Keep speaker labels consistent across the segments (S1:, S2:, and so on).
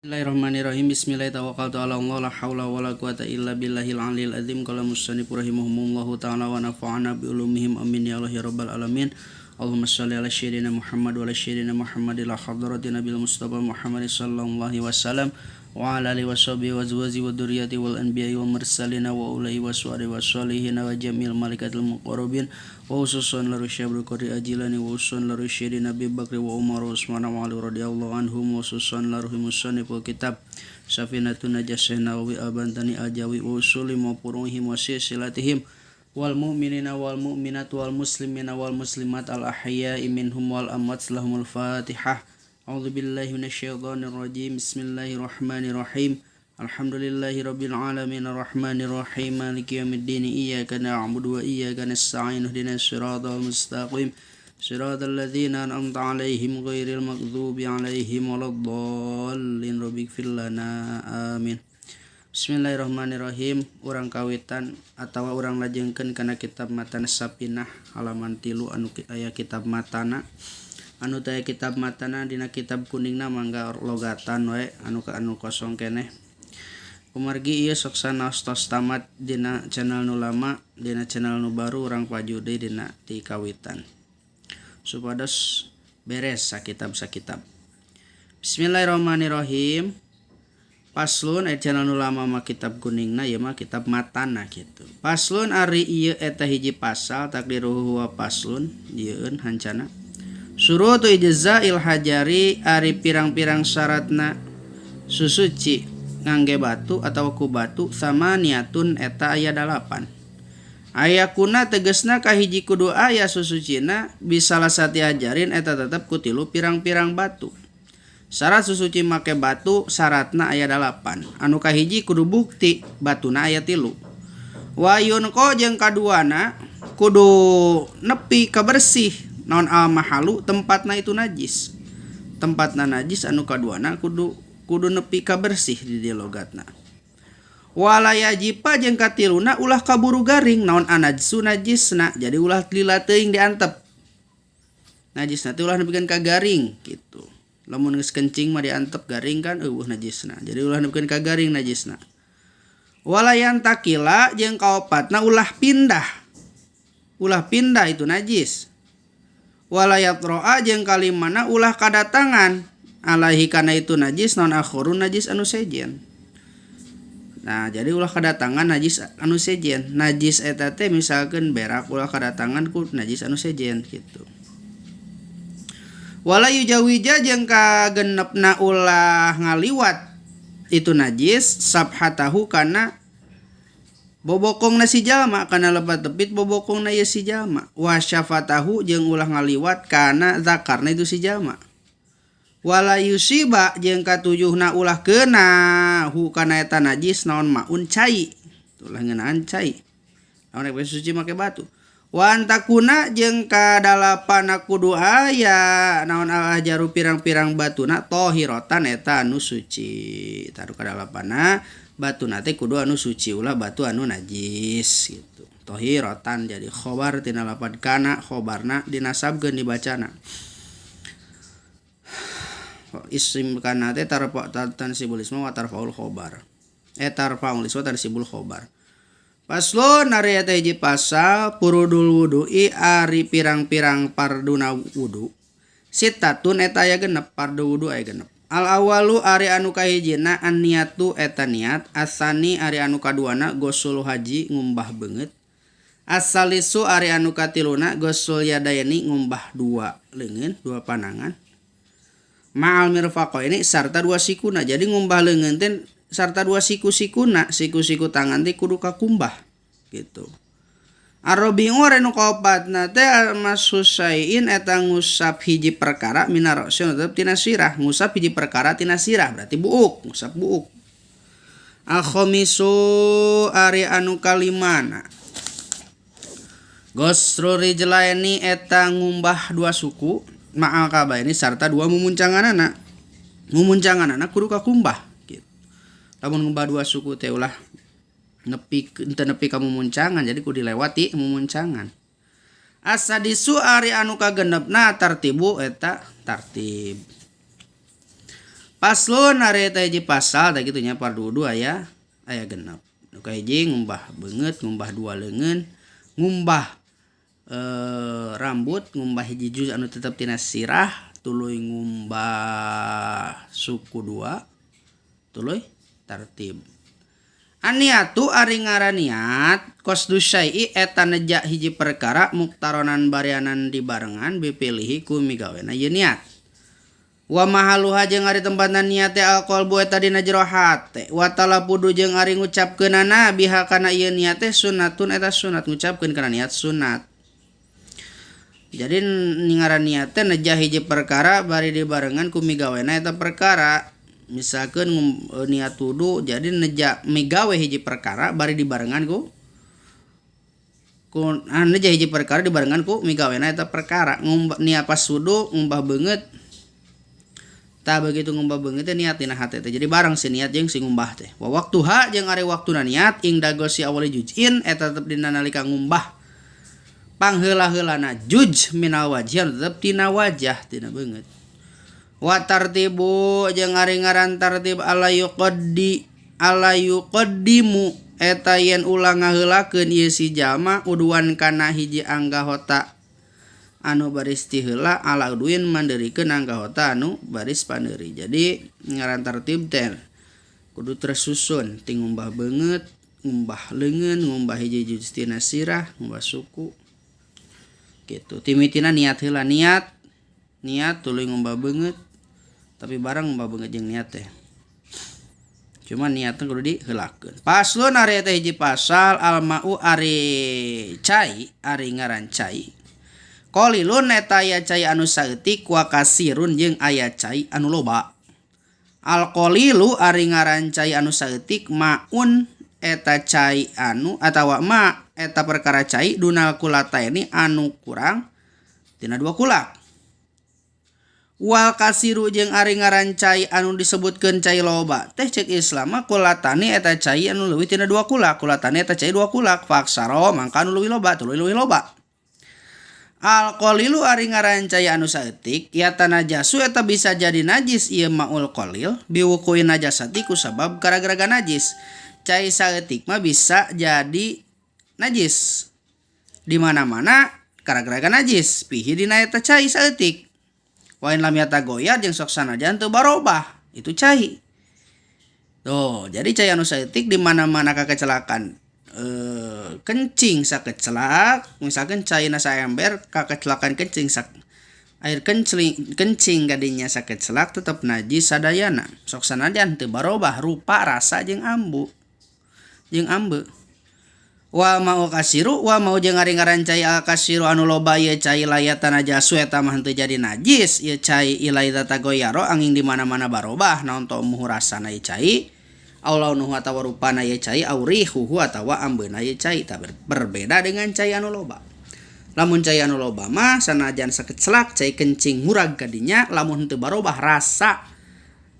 S1: Bismillahirrahmanirrahim. Bismillahirrahmanirrahim. Ala Allah la haula wala quwata illa billahil aliyil azim. Qala musannif rahimahumullahu ta'ala wa nafa'ana bi ulumihim amin ya Allah ya rabbal alamin. Allahumma shalli ala sayyidina Muhammad wa ala sayyidina Muhammad ila hadrati nabil Mustafa Muhammad sallallahu alaihi wasallam wa ala alihi washabihi wa azwaji wa dzurriyyati wal anbiya'i wal mursalin wa ulai wa suwari wa sholihin wa jamil malaikatil muqarrabin wa khususan la syabru qadri ajilani wa khususan la syedina Nabi Bakri wa Umar wa Utsman wa Ali radhiyallahu anhum wa khususan la ruhi musannif kitab Safinatun Najah Nawawi Albantani Aljawi wa usuli wa puruhim wa silsilatihim wal mu'minina wal mu'minat wal muslimina wal muslimat al ahya'i minhum wal amwat lahumul fatihah. A'udzu billahi minasyaitonir rajim. Bismillahirrahmanirrahim. Alhamdulillahi rabbil alamin arrahmanir rahim maliki yaumiddin iyyaka na'budu wa iyyaka nasta'in ihdinas siratal mustaqim siratal ladzina an'amta 'alaihim ghairil maghdubi 'alaihim waladdallin rabbighfir lana amin. Bismillahirrahmanirrahim. Urang kawitan atawa urang lajengkeun kana kitab Matan Sapinah halaman 3 anu aya kitab matana. Anu taya kitab matana dina kitab kuningna mangga logatan we anu ka anu kosong keneh. Kumargi ieu sok sanaos tos tamat dina channel nu lama, dina channel nu baru urang paju deui dina ti kawitan. Supados beres sakitab-sakitab. Bismillahirrahmanirrahim. Paslon aya channel nu lama mah kitab kuningna ieu mah kitab matana kitu. Paslon ari ieu eta hiji pasal takdiruhu wa paslon ieueun hancana. Surutu ijza'il hajari ari pirang-pirang syaratna susuci ngangge batu atau ku batu sama niatun eta aya 8. Aya kuna tegesna kahiji kudu aya susucina bisalah sati ajarin eta tetep ku tilu pirang-pirang batu. Syarat susuci make batu syaratna aya 8. Anu kahiji kudu bukti batuna aya 3. Wayun ko jeung kaduana kudu nepi kabersih naon al mahalu tempatna itu najis. Tempatna najis anu kaduana kudu nepi kabersih di dieu logatna. Wala yajipa jeung katiluna ulah kaburu garing naon anajsu najisna. Jadi ulah lila teuing diantep. Najisna teh ulah nepikeun ka garing kitu. Lamun geus kencing mah diantep garing kan eueuh najisna. Jadi ulah nepikeun ka garing najisna. Wala yantakila jeung kaopatna ulah pindah. Ulah pindah itu najis. Wala yatro'a jeung kalimana ulah kadatangan alaihi kana itu najis non akhurun najis anu sejen. Nah, jadi ulah kadatangan najis anu sejen. Najis eta teh misalkeun berak ulah kadatangan ku najis anu sejen kitu. Wala yujawija jeung kagenepna ulah ngaliwat itu najis sabhatahu kana bobokongna si jalma kana lepat tepit bobokongna ieu si jalma wa syafatahu jeung ulah ngaliwat kana zakarna itu si jalma. Wala yusiba jeung katujuhna ulah kena hu kana eta najis naon maun cai ulah ngeunaan cai lamun rek suci make batu. Wa antakuna jeung kadalapana kudu aya naon al ahjaru pirang-pirang batuna tahiratan eta anu suci. Taruh kadalapana batuna teh kudu anu suci ulah batu anu najis gitu. Tahiratan jadi khobar tina lapad kana khobarna dinasabkeun dibacana. Isim kana teh tarfa tansibul isma wa tarfaul khobar. Tarfaul isma tansibul khobar. Paslon ari eta hiji pasal purudul wudu'i ari pirang-pirang parduna wudu. Sitatun eta aya genep pardu wudu aya genep. Al awalu ari anu kahijina an niatu eta niat, asani ari anu kaduana gosul haji ngumbah beungeut. Asalisu ari anu katiluna gosul yadaini ngumbah dua leungeun, dua panangan. Ma'al mirfaqaini sarta dua sikuna. Jadi ngumbah leungeun teh sarta dua siku-sikuna, siku-siku tangan teh kudu kakumbah gitu. Arrobi'u ari nu kaopatna teh masusaiin eta ngusap hiji perkara mina ra'si tetep tina sirah, ngusap hiji perkara tina sirah berarti buuk, ngusap buuk. Al-khamisu ari anu kalimana gosru rijlaini eta ngumbah dua suku ma'al kabaini sarta dua mumuncanganana. Mumuncanganana kudu kakumbah. Lamun ngumbah dua suku teh ulah nepi teu nepi ka mumuncangan jadi kudu dilewati mumuncangan. Asadisu ari anu kagenepna tartibu eta tartib. Paslon ari eta hiji pasal tah kitu nya fardu wudu aya aya genep. Nu kahiji ngumbah beungeut, ngumbah dua leungeun, ngumbah rambut, ngumbah hiji juz anu tetep tina sirah, tuluy ngumbah suku dua, tuluy tartib. An-niatu ari ngaran niat qasdu syai'i eta neja hiji perkara muktaronan barianan dibarengan bipilihi ku migawena ieu niat. Wa mahalluha jeung ari tempatna niat teh al-qalbu eta dina jero hate. Wa talaffudu jeung ari ngucapkeunana biha kana ieu niat teh sunnatun eta sunat ngucapkeun kana niat sunat. Jadi ngaran niat teh neja hiji perkara bari dibarengan ku migawena eta perkara. Misalkeun niat wudu jadi neja migawe hiji perkara bari dibarengan ku neja hiji perkara dibarengan ku migawena eta perkara. Niat pas wudu ngumbah beungeut tah begitu ngumbah beungeut teh niat dina hate teh. Jadi bareng si niat jeung si ngumbah teh. Wa waktuha jeung ari waktuna niat ing dagosi awali juz'in eta tetep dina nalika ngumbah pangheula-heulana juj minal wajhi anu tetep tina wajah tina beungeut. Wa tartibu jeung ari ngaran tartib ala yuqaddi ala yuqaddimu eta yen ulah ngaheulakeun ieu si jalma uduan kana hiji anggahota anu baris ti heula ala uduin mandeurikeun anggahota anu baris paneuri. Jadi ngaran tartib teh kudu tersusun ti ngumbah beungeut, ngumbah leungeun, ngumbah hiji juz tina sirah, ngumbah suku gitu. Timitina niat heula niat niat tuluy ngumbah beungeut tapi barang ngumbah beungeut jeung niat teh. Cuma niatna kudu diheulakeun. Paslon ari eta hiji pasal almau ari cai ari ngaran cai. Qalilun eta aya cai anu saeutik wa kasirun jeung aya cai anu loba. Al qalilu ari ngaran cai anu saeutik maun eta cai anu atawa ma eta perkara cai dunal kulataini anu kurang tina dua kulak. Wal kasiru jeung ari ngaran cai anu disebutkeun cai loba teh ceuk Islam mah kulatani eta cai anu leuwih tina dua kulak, kulatani eta cai dua kulak faksaro mangka anu leuwih loba tuluy leuwih loba. Al qalilu ari ngaran cai anu saeutik ya tanajasu eta bisa jadi najis ieu maul qalil biwukuin najasati ku sabab gara-gara najis. Cai saeutik mah bisa jadi najis di mana-mana gara-gara najis pihi dina eta cai saeutik. Wain lam yatagoyar jeung sok sanajan teu barobah itu cai. Tuh, jadi cai anu saeutik di mana-mana kakecelakan kencing sakecelak, misalkan caina saember kakecelakan kencing sak air kencing kencing kadinya sakecelak tetep najis sadayana. Sok sanajan teu barobah rupa rasa jeung ambu jeung ambe. Wa mau kasiru wa mau jeung ari ngaran cai al kasiru anu loba ieu cai layatan najasu eta mah henteu jadi najis ieu cai ilai tatagoyaro angin di mana-mana barobah naon tomuhu rasana ieu cai aw launuhu atawa rupana ieu cai aw rihuhu atawa ambeuna ieu cai tah berbeda dengan cai anu loba. Lamun cai anu loba mah sanajan sakecelak cai kencing murag kadinya lamun henteu barobah rasa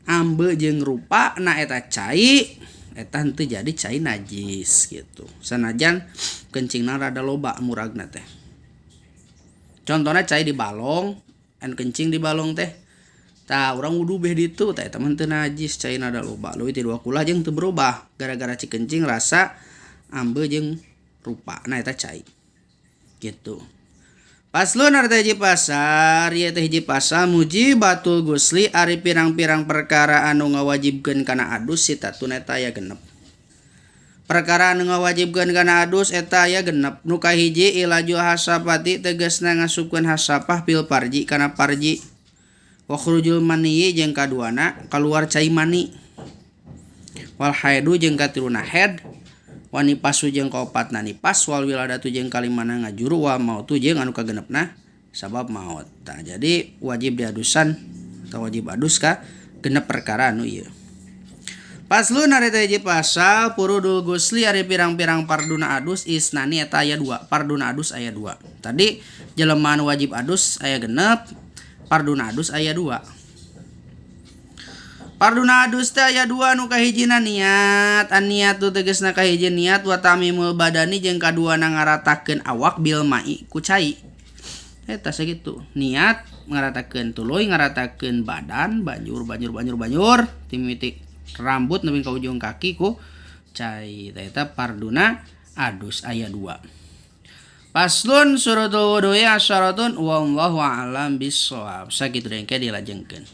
S1: ambe jeung rupa na eta cai eta henteu jadi cai najis gitu. Sanajan kencingna rada loba muragna teh. Contohna cai di balong, anu kencing di balong teh. Tah urang wudu beh ditu tah eta mah henteu najis caina rada loba. Leuwih ti dua kulah jeung teu berubah gara-gara ci kencing rasa ambe jeung rupa na eta cai. Gitu. Paslon ari teh hiji pasar, ieu teh hiji pasal mujibatul gusli ari pirang-pirang perkara anu ngawajibkeun kana adus sitatun eta aya genep. Perkara anu ngawajibkeun kana adus eta aya genep. Nu kahiji ilaju hasapati tegasna ngasupkeun hasapah fil farji kana farji. Wa khurujul mani jeung kaduana kaluar cai mani. Wal haidu jeung katiluna haid. Wa nifasu jeung kaopatna nifas wal wiladatu jeung kalimana ngajuru wa mautu jeung anu kagenepna sabab maut. Tah jadi wajib diadusan atau wajib adus ka genep perkara anu ieu. Paslon ari teh hiji pasal furudul gusli ari pirang-pirang farduna adus isnani eta aya 2, farduna adus aya 2. Tadi jelema anu wajib adus aya genep, farduna adus aya 2. Farduna adus teh aya 2 nu kahijina niat, an niatu tegasna kahiji niat wa tamimul badani jeung kaduana ngaratakeun awak bil mai ku cai. Eta sakitu, niat Ngaratakeun tuluy ngaratakeun badan, banjur banjur banjur banjur ti mimiti rambut nepi ka ujung kaki ku cai. Tah, eta farduna adus aya dua. Faslun syurutul wudu'i asyaratun, wallahu a'lam bissawab. Sakitu engke dilajengkeun.